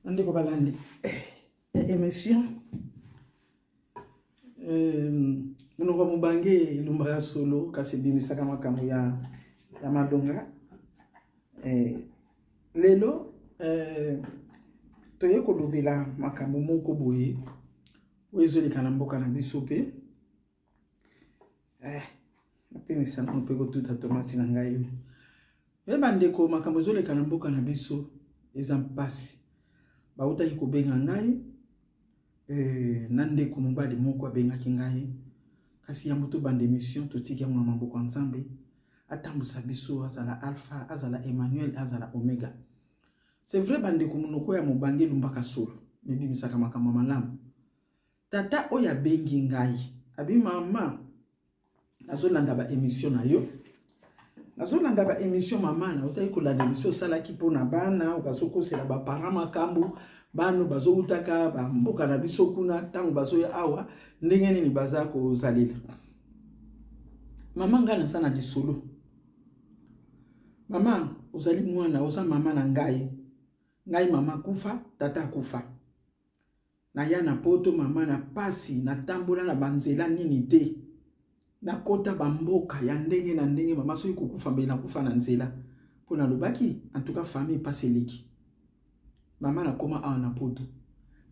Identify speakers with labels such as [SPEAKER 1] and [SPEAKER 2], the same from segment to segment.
[SPEAKER 1] Bandeko balandi ya émission, monoko ya mobange elumbaka solo, kasi ebimisaka makambo ya malonga. Lelo toye kolobela makambo moko boye oyo ezoleka na mboka na biso. Mpe napemisa nano mpe kotuta tomati na ngai. Oye bandeko, makambo ezoleka na mboka na biso eza mpasi. Bautaki kobenga ngai na ndeko mobali moko abengaki ngai. Kasi yango, tobanda émission, totiki yango na maboko ya Nzambe atambusa biso, azala Alpha, azala Emmanuel, azala Omega. C'est vrai bandeko, monoko ya mobange elumbaka solo, mebimisaka makambo malamu. Tata oyo abengi ngai, abi: "Mama, nazolanda baémission na yo, nazolanda baémission. Mama, nautaki kolanda émission osalaki mpona bana bazokosela baparent makambo, bana bazowutaka bamboka na biso kuna, ntango bazoya awa, ndenge nini baza kozalela. Mama, ngai naza na lisolo. Mama, ozali mwana, oza mama na ngai. Ngai mama akufa, tata akufa, naya na Poto. Mama, na pasi, natambola na banzela nini te, nakota bamboka ya ndenge na ndenge. Mama, soki kokufa, mbele nakufa na nzela, mpo nalobaki en tout cas famille mpasi eleki. Mama, nakóma awa na Poto,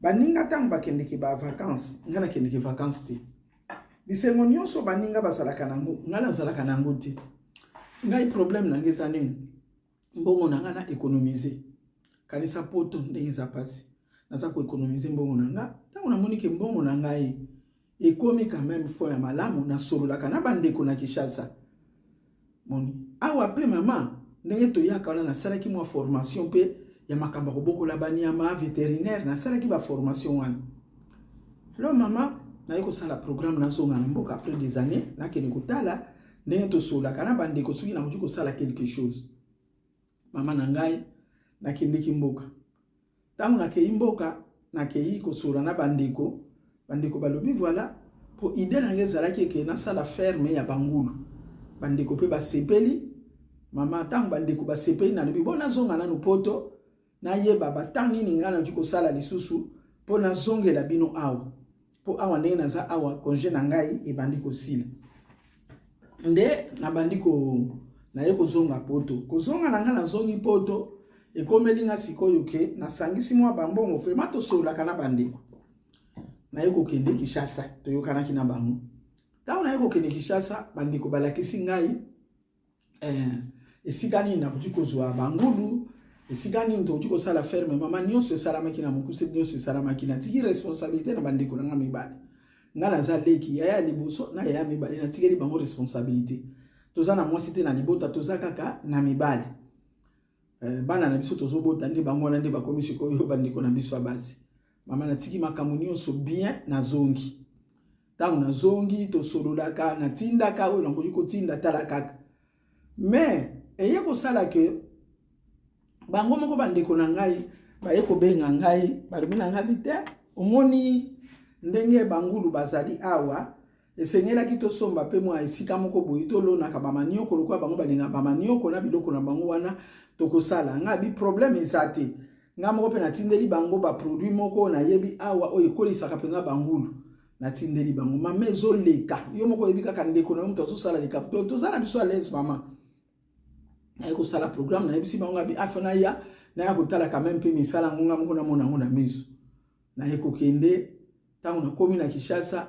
[SPEAKER 1] baninga ntango bakendeke bavacance, ngai nakendeke vacance te. Bisengo nyonso baninga bazalaka nango, ngai nazalaka nango te. Ngai problème na ngai eza nini? Mbongo na ngai na économiser. Kanisa Poto ndenge eza mpasi, naza koéconomiser mbongo na nga. Ntango namoni ke mbongo na ngai ekomi quand même fo ya malamu, nasololaka na bandeko na Kinshasa. Moni awa mpe mama, ndenge toyaka wana, nasalaki mwa formation mpe ya makambo ya kobokola banyama, vétérinaire, nasalaki baformation wana. Alors mama, naye kosala programme, nazonga na mboka après des années, nakende kotala ndenge tosololaka na bandeko, soki nakoki kosala quelque chose. Mama na ngai, nakendeki mboka. Ntango nakei mboka, nakei kosolola na bandeko. Bandeko balobi voilà, mpo idée na ngai ezalaki eke nasala ferme ya bangulu. Bandeko mpe basepeli. Mama, ntango bandeko basepeli, nalobi bo nazonga nanu Poto, nayeba batango nini ngai nakoki kosala lisusu mpo nazongela bino awa, mpo awa ndenge naza awa, congé na ngai ebandi kosila. Nde nabandi ko naye kozonga Poto. Kozonga na ngai, nazongi Poto, ekomeli nga sikoyo ke nasangisi mwa bambongo. Vraiment, tosololaka na bandeko, naye kokende Kinshasa, toyokanaki na bango. Ntango naye kokende Kinshasa, bandeko balakisi ngai esika nini nakoki kozwa bangulu, esika nini tokoki kosala ferme. Mama, nyonso esalamaki na mokuse, nyonso esalamaki. Natiki responsabilité na bandeko na nga mibale. Nga naza leki, yaya ya liboso na yaya mibale, natikeli bango responsabilité. Toza na mwasi te na libota, toza kaka na mibali. Bana na biso tozobota nde bango wana, nde bakomi sikoyo bandeko na biso ya basi. Mama, natiki makambo nyonso bien, nazongi. Ntango nazongi, tosololaka, natindaka oyo nakoki kotinda. Tala kaka, mais eye kosala ke bango moko bandeko na ngai baye kobenga ngai, balobi na ngai te: "Omoni ndenge bangulu bazali awa, esengelaki tosomba mpe mwa esika moko boye tolonaka bamanioko, lokola bango balingaka bamanioko na biloko na bango wana." Tokosala ngai bi problème eza te. Ngai moko mpe natindeli bango baproduit moko nayebi awa oyo ekolisaka mpenza bangulu, natindeli bango. Mama, ezoleka, yo moko oyebi kaka ndeko na yo moto azosala likambo, donc toza na biso à l'aise. Mama, naye kosala programme, nayebisi bango abi afa naya, naya kotala quand même mpe misala yango, nga moko namona yango na miso. Naye kokende. Ntango nakomi na Kinshasa,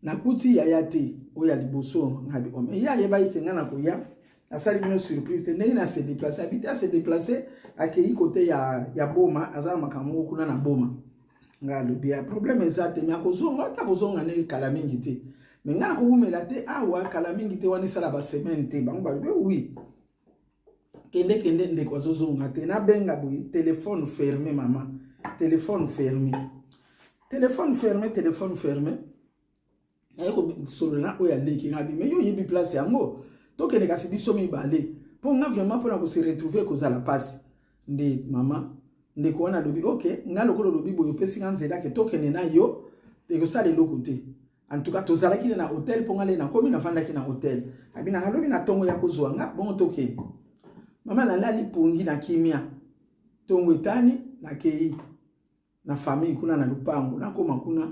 [SPEAKER 1] nakuti yaya te oyo ya liboso. Ngabi ome ye ayebaki ke nga na koya, asali bino surprise te. Ndenge na se déplace, abi te, ase déplace, akei kote ya Boma, aza na makambo moko kuna na Boma. Nga alobi ya problème eza te, me akozonga, ata kozonga ndenge kala mingi te, me nga nakowumela te awa kala mingi te, wana esala basemaine te. Bango balobi oui, kende kende. Ndeko azozonga te. Nabenga boye, téléphone fermé. Mama, téléphone fermé, téléphone fermé, téléphone fermé. Naye kosolola na oyo aleki nga bi: "Me yo oyebi place yango, tokende kasi biso mibale, mpo nga vraiment mpona kose retrouver kozala mpasi." Nde mama, ndeko wana alobi: "Ok, nga lokola olobi boye, opesi nga nzela ke tokende na yo, ekosala eloko te." En tout cas, tozalaki na hotel, mpo nga nde nakomi, nafandaki na hotel. Abi nanga alobi na ntongo ya kozwa nga, bongo tokende. Mama, nalali pongi na kimia. Ntongo etani, nakei. Na famille kuna na lupango, nakoma kuna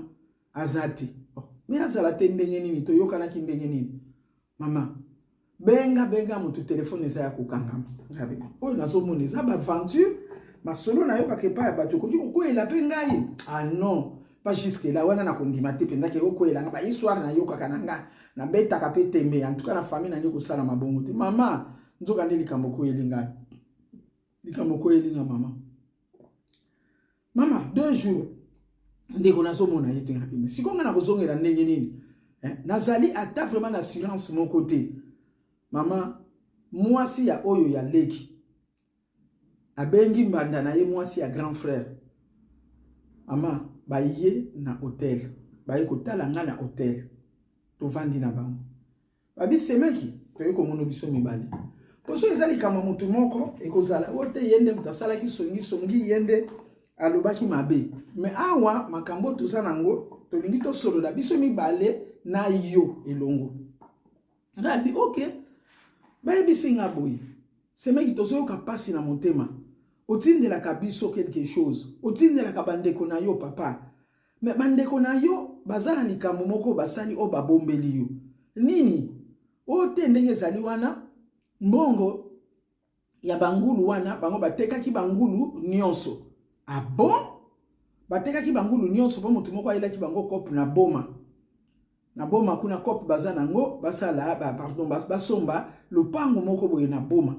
[SPEAKER 1] aza te. Oh, me azala te ndenge nini? Toyokanaki ndenge nini? Mama, benga benga motu, telefone eza ya kokangama. Oyo nazomona eza baaventure, masolo nayokaka epai ya bato, ekoki kokweyela mpe ngai. Ah non, pas jusque là wana, nakondima te mpenza ke okweyela nga bahistoire nayokaka na nga, nabetaka mpe tembe. En tout cas, na famille na ngai kosala mabongo te. Mama, nzoka nde likambo okweyeli ngai, likambo okweyeli nga mama. Mama, 2 jours ndeko nazomona ye te. Nga pene sikoyo nga nakozongela ndenge nini, eh? Nazali ata vraiment na assurance moko te. Mama, mwasi ya oyo ya leki abengi mbanda na ye, mwasi ya grand frère. Mama, baye na hotel, baye kotala nga na hotel. Tovandi na bango, babisemeki toye komona biso mibale. Poso eza likambo motu moko ekozala oyo te, ye nde moto asalaki songisongi, ye nde alobaki mabe. Me awa makambo toza nango, tolingi tosolola biso mibale na yo elongo. Ngai abi ok. Bayebisi nga boye: "Semeki, tozoyoka mpasi na motema. Otindelaka biso quelque chose, otindelaka bandeko na yo, papa. Me bandeko na yo baza na likambo moko basali oyo babombeli yo. Nini oyo te?" Ndenge ezali wana, mbongo ya bangulu wana, bango batekaki bangulu nyonso. Ah bon, batekaki bangulu nyonso mpo motu moko ayelaki bango kope na Boma. Na Boma kuna, kope baza nango, basala ba, pardon, basomba lopango moko boye na Boma.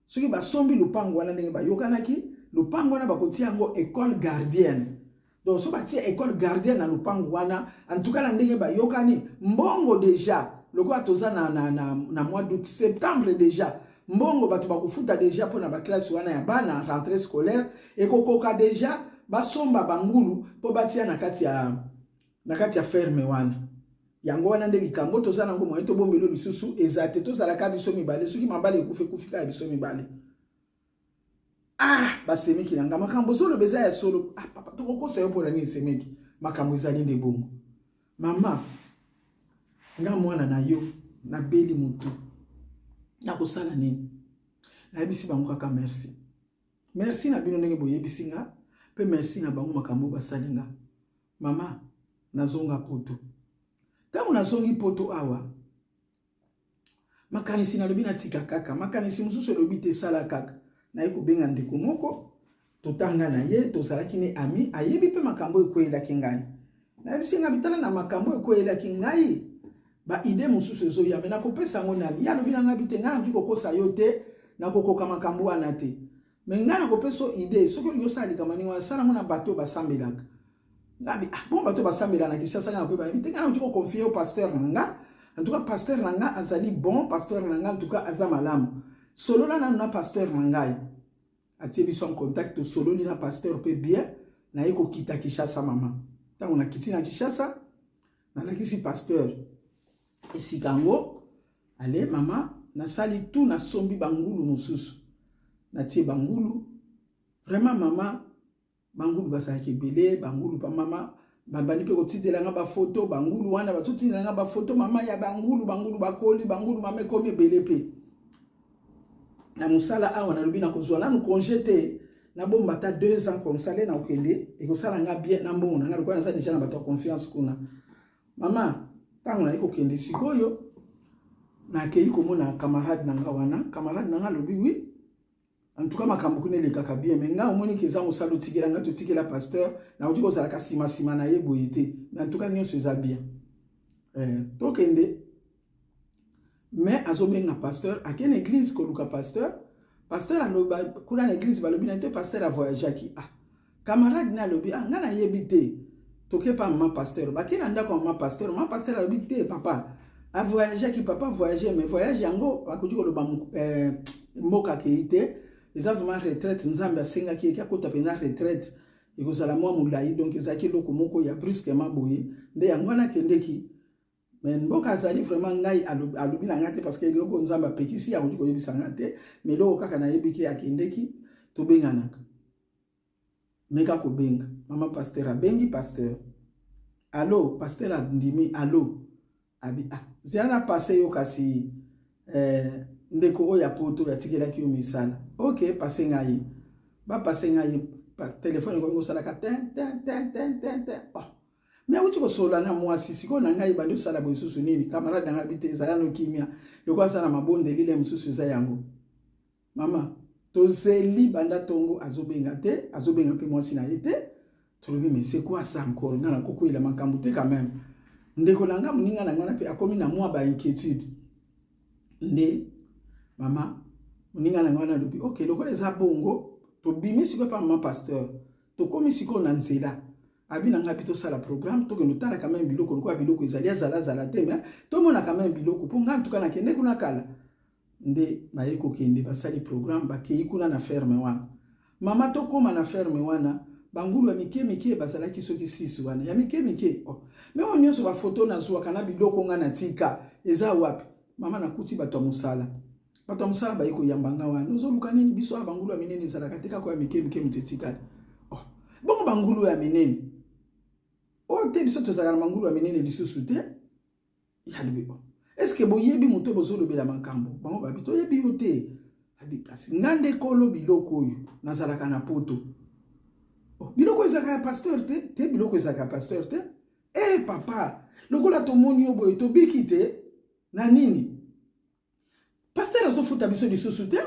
[SPEAKER 1] Soki basombi lopango wana, ndenge bayokanaki, lopango wana bakotia yango école gardienne. Donc so batia école gardienne na lopango wana, en tout cas na ndenge bayokani, mbongo déjà lokola toza na mois d'août, septembre déjà mbongo bato bakofuta déjà mpona baclasse wana ya bana, rentrée scolaire ekokoka déjà, basomba bangulu mpo batia na kati ya ferme wana. Yango wana nde likambo toza nango. Moye tobombelo lisusu eza te, tozalaka biso mibale. Soki mabale ekufi, ekufi kaka biso mibale. Ah, basemeki na nga, makambo ozoloba eza ya solo? Ah papa, tokokosa yo mpona nini? Semeki, makambo ezali nde bongo. Mama, nga mwana na yo nabeli motu, nakosala nini? Nayebisi bango kaka merci, merci na bino ndenge boyebisi nga, mpe merci na bango makambo basali nga. Mama, nazonga Poto. Ntango nazongi Poto awa, makanisi nalobi natika kaka, makanisi mosusu elobi te, esala kaka. Naye kobenga ndeko moko totanga na ye, tozalaki ne ami, ayebi mpe makambo ekweyelaki ngai. Nayebisi nga bitala na makambo ekweyelaki ngai, baidées mosusu ezoya, me nakopesa yango nani? Ye alobi na ngai bi te, ngai nakoki kokosa yo te, nakokoka makambo wana te, me ngai nakopesa yo idée. Soki olingi osala likambo ndenge wana, sala yango na bato oyo basambelaka. Ngabi ah bon, bato basambela na Kinshasa, ngai nakoyeba te. Ngai nakoki koconfier yo pasteur na nga. En tout cas, pasteur na nga azali bon, pasteur na nga en tout cas aza malamu. Solola nanu na pasteur na ngai. Atie biso en contact, tosololi na pasteur mpe bien. Naye kokita Kinshasa. Mama, ntango nakiti na Kinshasa, nalakisi pasteur esika yango. Ale mama, nasali tu, nasombi bangulu mosusu, natie bangulu. Vraiment mama, bangulu bazalaki ebele. Bangulu pa mama, babandi mpe kotindelanga bafoto. Bangulu wana bazotindelanga bafoto, mama, ya bangulu. Bangulu bakoli, bangulu mama ekomi ebele. Mpe na mosala awa, nalobi nakozwa nanu congé te, nabomba ata 2 ans comme ça nde nakokende, ekosala nga bien na mbongo na nga, lokola naza déjà na bato ya confiance kuna. Mama, ntango nayi kokende sikoyo, nakei komona camarade na nga wana. Camarade na nga alobi: "Oui, en tout cas makambo kuna elekaka bien, mais nga omoniki eza mosala otikela nga, totikela pasteur, nakoki kozalaka nsima na ye boye te, mais en tout cas nyonso eza bien." Tokende, mais azobenga pasteur, ake na église koluka pasteur. Pasteur aloba kuna na église, balobi na te, pasteur avoyageaki. Ah, camarade na alobi: "Ah, nga nayebi te, toke pa mama pasteur." Bake na ndako ya mama pasteur. Mama pasteur alobi: "Te, papa avoyageaki, papa voyage, mais voyage yango akoki koloba mboka akei te, eza vraiment retraite. Nzambe asengaki eki akota mpenza retraite, ekozala mwa molai, donc ezalaki eloko moko ya brusquement boye nde yango wana akendeki. Mais mboka azali vraiment, ngai alobi na ngai te, parce que eloko Nzambe apekisi, akoki koyebisa ngai te. Mais eloko kaka nayebi ke akendeki. Tobenganaka, meka kobenga mama pasteur." Abengi pasteur: "Allo?" Pasteur andimi: "Allo?" Abi: "Ah, zela na passe yo kasi ndeko oyo ya Poto atikelaki yo misala." Ok, passe ngai, bapasse ngai. Telefone ekomi kosalaka tin tin tin tin tin tin. Oh, me awuti kosolola na mwasi sikoyo na ngai, ebandi osala boye lisusu nini? Camarade na ngai bi te, ezala no kimia, lokola aza na mabondeli le mosusu eza yango. Mama, tozeli banda tongo, azobenga te, azobenga mpe mwasi na ye te. Tolobi, mais c'est quoi ça encore? Ngai nakokweyela makambo te quand même. Ndeko na ngai, moninga na ngai wana mpe akomi na mwa ba inquiétude. Nde mama, moninga na ngai wana alobi: ok, lokola eza bongo, tobimi sikoyo epa mama pasteur, tokomi sikoyo na nzela. Abi na ngai, tosala programme, tokende otala quand même biloko, lokola biloko ezali azalazala te, mais tomona quand même biloko, mpo ngai ntuka nakende kuna kala. Nde baye kokende, basali programme, bakei kuna na ferme wana. Mama, tokóma na ferme wana, bangulu ya mike mike bazalaki soki 6 wana ya mike mike. Oh. Me oyo nyonso bafoto nazwaka na biloko nga na tika eza wapi? Mama, nakuti bato ya mosala. Bato ya mosala baye koyamba nga wana: ozoluka nini? Biso awa bangulu ya minene ezalaka te, kaka ya mike mike moto etikali. Oh. Bongo bangulu ya minene oyo te? Biso tozalaka na bangulu ya minene lisusu te. Yalobi: oh. Est-ce boyebi moto bozolobela makambo? Bango babi: toyebi yo te. Abi: kasi nga nde kolo biloko oyo, nazalaka na Poto. Oh, biloko ezalaka ya pasteur te? Te, biloko ezalaka ya pasteur te. E papa, lokola tomoni yo boye, tobiki te na nini? Pasteur azofuta biso lisusu te.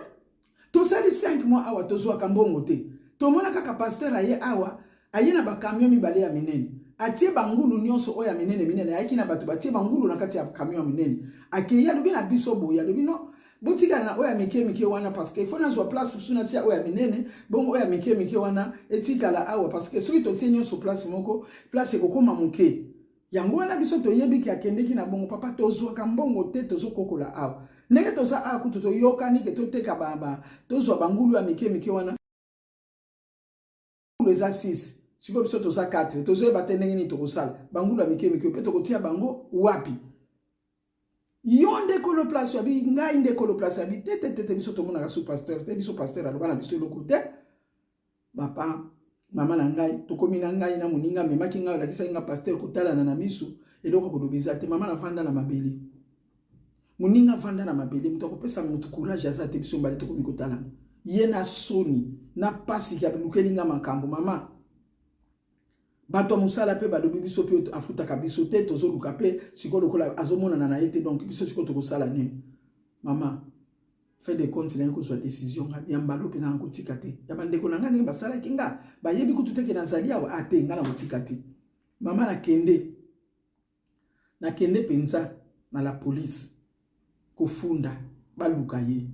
[SPEAKER 1] Tosali 5 mois awa, tozwaka mbongo te. Tomona kaka pasteur aye awa, aye na ba camion mibale ya minene, atie bangulu nyonso oyo ya minene minene. Ayaki na bato, batie bangulu na kati ya camion ya minene. Akei, alobi na biso boye, alobi: no, botikala na oyo ya mike mike wana, parce que il faut nazwa place mosusu natia oyo ya minene. Bongo oyo ya mike mike wana etikala awa, parce que soki totie nyonso place moko, place ekokóma moke. Yango wana biso toyebi ke akendeki na bongo. Papa, tozwaka mbongo te, tozokokola awa ndenge toza awa. Kutu toyokani ke toteka ba, tozwa bangulu ya mike mike wana. Eza 6, sikoyo biso toza 4, tozoyeba te ndenge nini tokosala. Bangulu ya mike mike mpe tokotia bango wapi? Yo nde kolo place? Abi: ngai nde kolo place. Abi: te te te te, biso tomonaka su pasteur te, biso pasteur aloba na biso eloko te. Papa, mama na ngai, tokomi na ngai na moninga amemaki ngai, olakisaki nga pasteur, kotalana na misu, eloko koloba eza te. Mama, navanda na mabele, moninga avanda na mabele, moto akopesa moto courage aza te. Biso mbale tokomi kotalana, ye na soni na pasi alukeli nga makambo. Mama, bato ya mosala mpe balobi: biso mpe afutaka biso te, tozoluka mpe sikoyo lokola azomonana na ye te, donc biso sikoyo tokosala nini? Mama, fin de compte, naye kozwa décision nga ya mbalo mpenza na kotika te. Ya bandeko na ngai, ndenge basalaki nga, bayebi kutu te ke nazali awa. Ate nga na kotika te. Mama, nakende, nakende mpenza na la police kofunda, baluka ye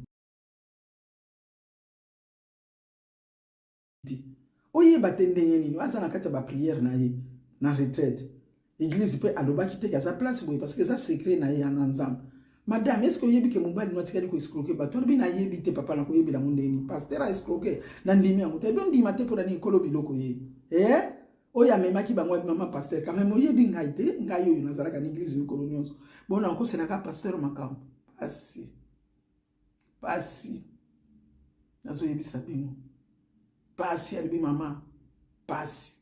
[SPEAKER 1] te. Oyeba te ndenge nini aza na kati ya ba prière na ye na retraite. Église mpe alobaki te aza place boye, parce que eza secret na ye ya na Nzambe. Madame, est ce que oyebi ke mobali no atikali ko escroquer bato? Alobi: nayebi te papa, nakoyebela ngo ndenge nini? Pasteur a escroquer, nandimi yango te. Ebi: ondima te mpona nini? Kolo biloko ye e oyo amemaki bango. Abi: mama pasteur, quand même oyebi ngai te? Ngai oyo nazalaka na église mikolo nyonso. Bona nakoselaka pasteur makambo. Pasi, pasi, nazoyebisa bino pasi. Alobi: mama, pasi.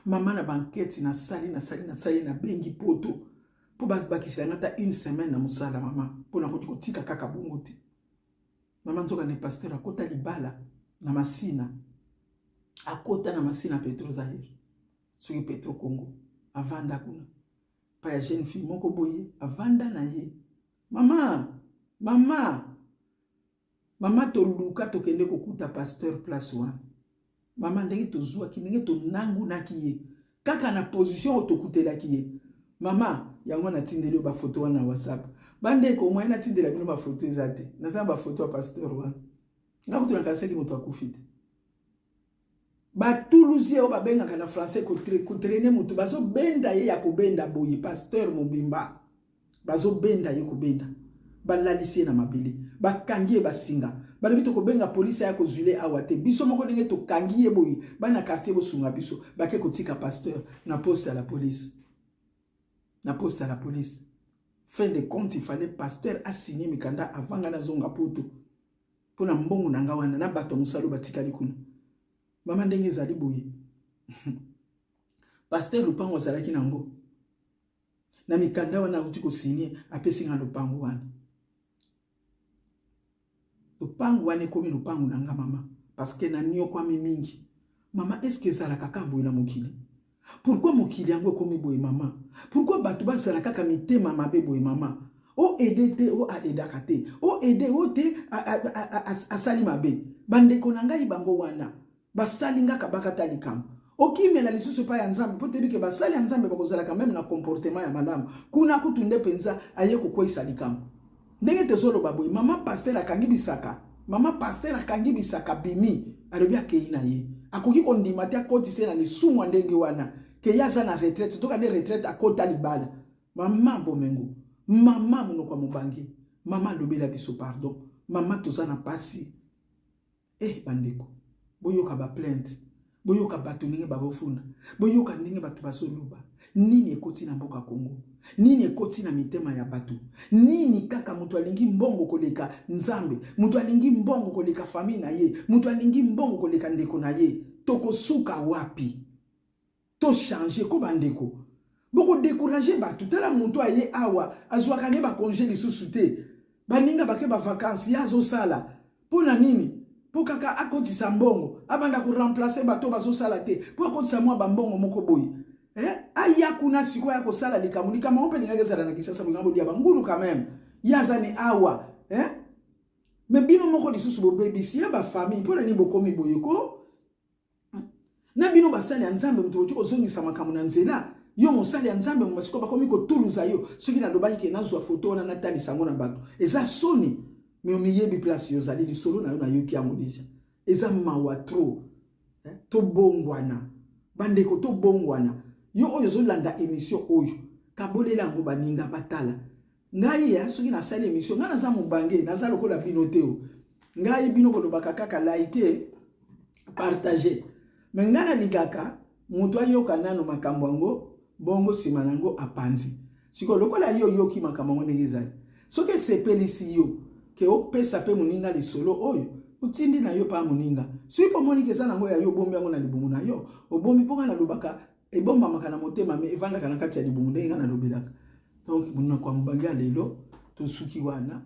[SPEAKER 1] Mama, na bankete nasali, nasali, nasali, nabengi Poto mpo bakisela nga ata une semaine na mosala, mama, mpo nakoki kotika kaka bongo te. Mama, nzoka ne pasteur akota libala na Masina, akota na Masina, Petro Zaire, soki Petro Congo. Avanda kuna pa ya jeune fille moko boye, avanda na ye. Mama, mama, mama, toluka, tokende kokuta pasteur place wana. Mama, ndenge tozwaki, ndenge tonangunaki ye kaka na position oyo tokutelaki ye, mama, yango natindeli yo bafoto wana na WhatsApp. Bandeko, moye natindela bino bafoto eza te. Naza na bafoto ya pasteur wana. Nga kutu nakasaki moto akufi te. Batuluzi oyo babengaka na français ko traîner moto, bazobenda ye ya kobenda boye. Pasteur mobimba bazobenda ye kobenda, balalisi ye na mabele, bakangi ye basinga. Balobi: tokobenga polisi aya kozwile awa te, biso moko ndenge tokangi ye boye. Bana quartier, bosunga biso. Bake kotika pasteur na poste ya la police, na poste ya la police. Fin de compte, il fallait pasteur a signer mikanda avant nga nazonga Poto, mpo na mbongo na nga wana na bato ya mosala oyo batikali kuna. Mama, ndenge ezali boye, pasteur lopango azalaki nango na mikanda wana auti ko signer, apesi nga lopango wana. Lopango wana ekomi lopango na nga, mama, parce que naniokwami mingi. Mama, est-ce que ezalaka kaka boye na mokili? Pourquoi mokili yango ekomi boye, mama? Pourquoi bato bazala kaka mitema mabe boye, mama? O aide te, o aaidaka te, o aide o te, asali mabe. Bandeko na ngai, bango wana basali nga kabakata likambo. Okimela lisusu epai ya Nzambe, mpo toyebi ke basali ya Nzambe bakozalaka même na comportement ya malamu. Kuna kutu nde mpenza aye kokweyisa likambo. Ndenge tozoloba boye, mama pasteur akangi bisaka, mama pasteur akangi bisaka, bimi, alobi akei na ye. Akoki kondima te akotisa ye na lisumu ya ndenge wana, ke ye aza na retraite, toka nde retraite, akota libala. Mama Bomengo, mama monoko ya mobange, mama alobela biso. Pardon mama, toza na pasi. Bandeko, boyoka baplainte, boyoka bato ndenge bazofunda, boyoka ndenge bato bazoloba. Nini ekoti na mboka Kongo? Nini ekoti na mitema ya bato? Nini kaka? Moto alingi mbongo koleka Nzambe, moto alingi mbongo koleka famille na ye, moto alingi mbongo koleka ndeko na ye. Tokosuka wapi? Tochange ko, bandeko. Bokodécourager bato. Tala moto aye awa, azwaka nde bacongé lisusu te. Baninga bake bavacances, ye azosala. Mpo na nini? Mpo kaka akotisa mbongo, abanda koremplacer bato bazosala te, mpo akotisa mwa bambongo moko boye. Aya kuna sikoyo ya kosala likambo, likambo yango mpe lingaki ezala na Kinshasa, bolinga bolia bangulu quand même. Ye aza ni awa, eh? Mais bino moko lisusu bobebisi ya bafamille. Mpo na nini bokomi boye ko na bino basali ya Nzambe? Moto boki kozongisa makambo na nzela. Yo mosali ya Nzambe, sikoyo bakomi kotuluza yo. Soki nalobaki ke nazwa foto wana, natalisa yango na bato, eza soni. Mais omiyebi place yo ozali. Lisolo na yo nayoki yango déjà, eza mawa trop. Tobongwana bandeko, tobongwana. Yo oyo ozolanda émission oyo, kabolela yango baninga batala. Ngai ya soki nasali émission, ngai naza mobange, naza lokola bino te. O ngai, bino bolobaka kaka like, partage, mais ngai nalingaka moto ayoka nano makambo yango, bongo nsima na yango apanzi. Sikoyo lokola yo oyoki makambo yango ndenge ezali, soki esepelisi yo ke opesa mpe moninga lisolo oyo, otindi na yo mpa moninga. Soki mpo omoniki eza nango ya yo, obombi yango na libumu na yo, obombi. Mpo ngai nalobaka, ebombamaka na motema, mais evandaka na kati ya libumu, ndenge ngai nalobelaka. Donc monoko ya mobange ya lelo, tosuki wana.